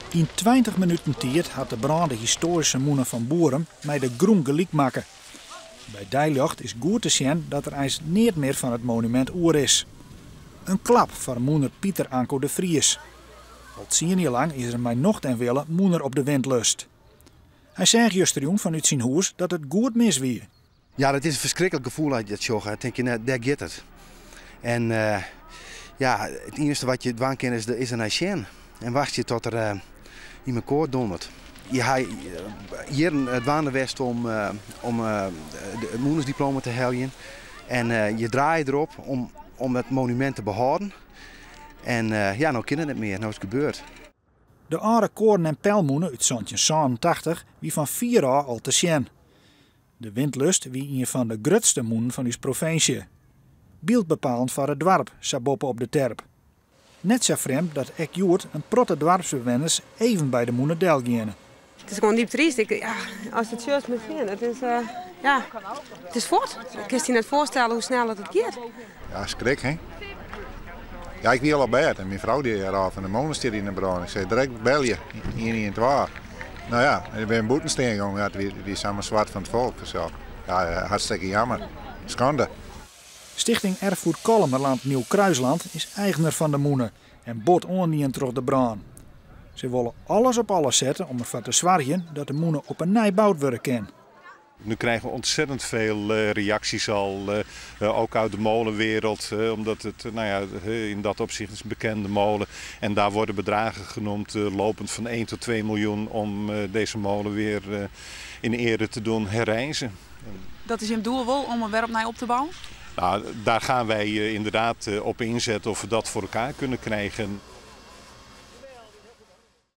Yn 20 minuten tiid hat de brân de histoaryske mûne fan Boerum mei de grûn gelyk makke. By deiljocht is goed te sjen dat der eins neat mear fan it monumint oer is. In klap foar mûner Pieter Anko de Vries. Al 10 jier lang is er mei nocht en wille mûner op de Windlust. Hy seach justerjûn fanút syn hûs dat it goed mis wie. Ja, dat is in ferskriklik gefoel as je dat sjogge. Dan tink je, nee, dêr giet it. En uh, ja, it iennichste wat je dwaan kinne is, is der nei sjen. En wachtsje tot der uh, yn mekoar dondert. Je ha jierren dwaande west om, om it mûnersdiploma te heljen. En je draaie derop om it monumint te behâlden. En ja, no kin it net mear, no is it gebeurd. De âlde koarn- en pelmûne út 1787 wie fan fier ôf al te sjen. De Windlust wie ien fan de grutste mûnen fan ús provinsje. Byldbepalend foar it doarp, sa boppe op de terp. Net sa frjemd dat ek hjoed in protte doarpsbewenners even by de mûne delgeane. It is gewoan diep tryst. Ik, ja, ast it sjochst meteen, it is, ja, it is fuort. Kinst dy net foarstelle hoe snel dat it giet. Ja, skrik, hè? Ja, ik wie al op bêd en myn frou dy rôp fan de mûne stiet yn 'e brân. Ik sei direkt belje, 112. No ja, ik bin bûten stean gong. Ja, it wie samar swart fan it folk. So, ja, hartstikke jammer. Skande. Stichting Erfgoed Kollumerland Nieuw Kruisland is eigner fan de mûne en bot oandien troch de brân. Se wolle alles op alles sette om derfoar te soargjen dat de mûne op 'e nij boud wurde kin. Nu krijgen we ontzettend veel reacties al, ook uit de molenwereld, omdat het, nou ja, in dat opzicht is een bekende molen. En daar worden bedragen genoemd, lopend van 1 tot 2 miljoen, om deze molen weer in ere te doen herrijzen. Dat is jim doel wol om him wer opnij op te bouwen? Nou, daar gaan wij inderdaad op inzetten of we dat voor elkaar kunnen krijgen.